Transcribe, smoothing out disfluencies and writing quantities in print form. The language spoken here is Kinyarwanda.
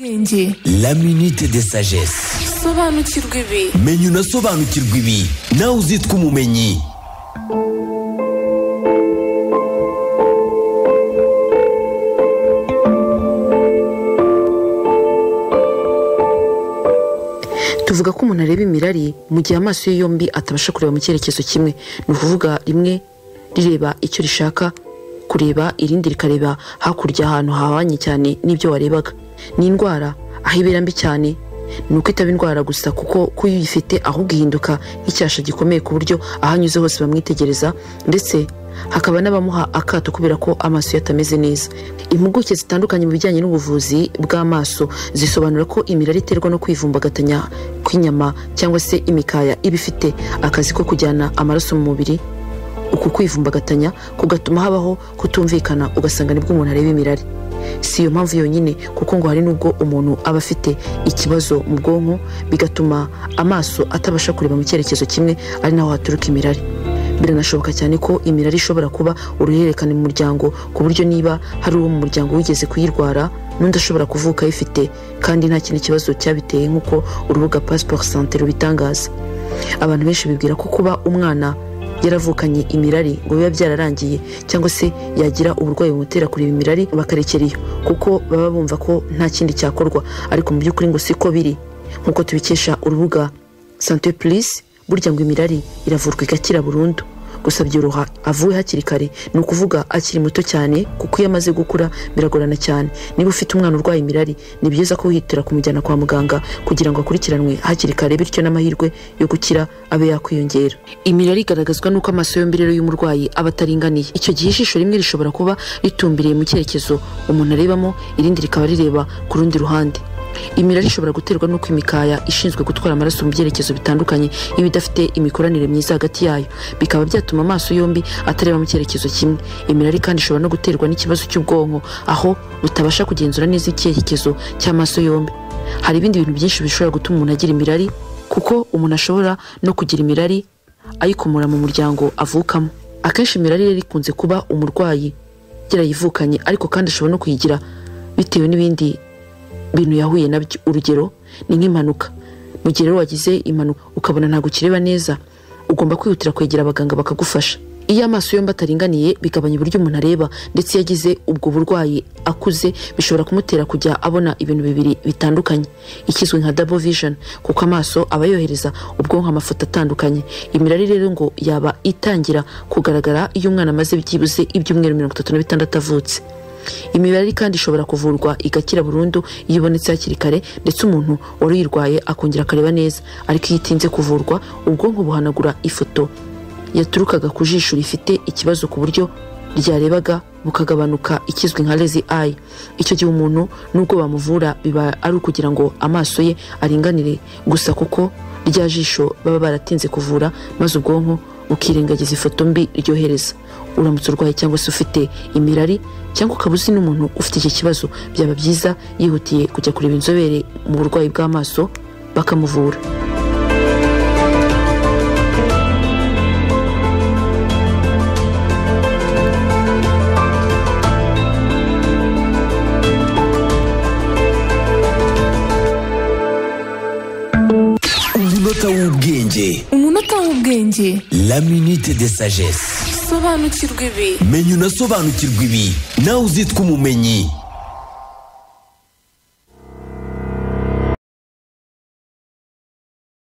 Ubwenge. La minute de sagesse. Sobanukirwa ibi. Menya unasobanukirwe ibi, nawe uzitwa umumenyi. Tuvuga ko umuntu areba imirari mu gihe amaso ye yombi atabasha kureba mu cyerekezo kimwe, ni ukuvuga rimwe rireba icyo rishaka kureba, irindi rikareba hakurya ahantu hahwanye cyane n'ibyo warebaga. Ni indwara aho ibera mbi cyane ni uko itaba indwara gusa, kuko kuyo uyifite ahubwo ihinduka nk'icyasha gikomeye ku buryo aho anyuze hose bamwitegereza, ndetse hakaba n'abamuha akato kubera ko amaso ye atameze neza. Impuguke zitandukanye mu bijyanye n'ubuvuzi bw'amaso zisobanura ko imirari iterwa no kwivumbagatanya kw'inyama cyangwa se imikaya iba ifite akazi ko kujyana amaraso mu mubiri. Uku kwivumbagatanya kugatuma habaho kutumvikana, ugasanga nibwo umuntu areba imirari. Si iyo mpamvu yonyine, kuko ngo hari n'ubwo umuntu aba afite ikibazo mu bwonko bigatuma amaso atabasha kureba mu cyerekezo kimwe, ari naho haturuka imirari. Biranashoboka cyane ko imirari ishobora kuba uruhererekane mu muryango, ku buryo niba hari uwo mu muryango wigeze kuyirwara n'undi ashobora kuvuka ayifite kandi nta kindi kibazo cyabiteye, nk'uko urubuga Passport Santé rubitangaza. Abantu benshi bibwira ko kuba umwana yaravukanye imirari ngo biba byararangiye, cyangwa se yagira uburwayi bumutera kureba imirari bakarekera iyo, kuko baba bumva ko nta kindi cyakorwa, ariko mu by'ukuri ngo siko biri. Nk'uko tubikesha urubuga Santé Plus, burya ngo imirari iravurwa igakira burundu, gusa byoroha avuwe hakiri kare, ni ukuvuga akiri muto cyane, kuko iyo amaze gukura biragorana cyane. Niba ufite umwana urwaye imirari, ni byiza ko wihutira kumujyana kwa muganga kugira ngo akurikiranwe hakiri kare, bityo n'amahirwe yo gukira abe yakwiyongera. Imirari igaragazwa n'uko amaso yombi rero y'umurwayi aba ataringaniye. Icyo gihe ijisho rimwe rishobora kuba ritumbiriye mu cyerekezo umuntu arebamo, irindi rikaba rireba ku rundi ruhande. Imirari ishobora guterwa n'uko imikaya ishinzwe gutwara amaraso mu byerekezo bitandukanye iba idafite imikoranire myiza hagati yayo, bikaba byatuma amaso yombi atareba mu cyerekezo kimwe. Imirari kandi ishobora no guterwa n'ikibazo cy'ubwonko, aho butabasha kugenzura neza icyerekezo cy'amaso yombi. Hari ibindi bintu byinshi bishobora gutuma umuntu agira imirari, kuko umuntu ashobora no kugira imirari ayikomora mu muryango avukamo. Akenshi imirari rero ikunze kuba umurwayi yarayivukanye, ariko kandi ashobora no kuyigira bitewe n'ibindi bintu yahuye nabyo. Urugero ni nk'impanuka. Mu gihe rero wagize impanuka ukabona ntabwo ukireba neza, ugomba kwihutira kwegera abaganga bakagufasha. Iyo amaso yombi ataringaniye bigabanya uburyo umuntu areba, ndetse iyo agize ubwo burwayi akuze bishobora kumutera kujya abona ibintu bibiri bitandukanye, ikizwi nka double vision, kuko amaso aba yohereza ubwonko amafoto atandukanye. Imirari rero ngo yaba itangira kugaragara iyo umwana amaze byibuze ibyumweru 36 avutse. Imibare kandi ishobora kuvurwa igakira burundu iyo ibonetse hakiri kare, ndetse umuntu wari uyirwaye akongera akareba neza. Ariko iyo itinze kuvurwa, ubwonko buhanagura ifoto yaturukaga ku jisho rifite ikibazo ku buryo ryarebaga bukagabanuka, ikizwi nka lazy eye. Icyo gihe umuntu nubwo bamuvura biba ari ukugira ngo amaso ye aringanire gusa, kuko rya jisho baba baratinze kuvura, maze ubwonko bukirengagiza ifoto mbi ryohereza. Uramutse urwaye cyangwa se ufite imirari, cyangwa ukaba uzi n'umuntu ufite iki kibazo, byaba byiza yihutiye kujya kureba inzobere mu burwayi bw'amaso bakamuvura. Umunota w'ubwenge. Umunota w'ubwenge. La minute de sagesse. Sobanukirwa ibi. Menya unasobanukirwe ibi, nawe uzitwa umumenyi.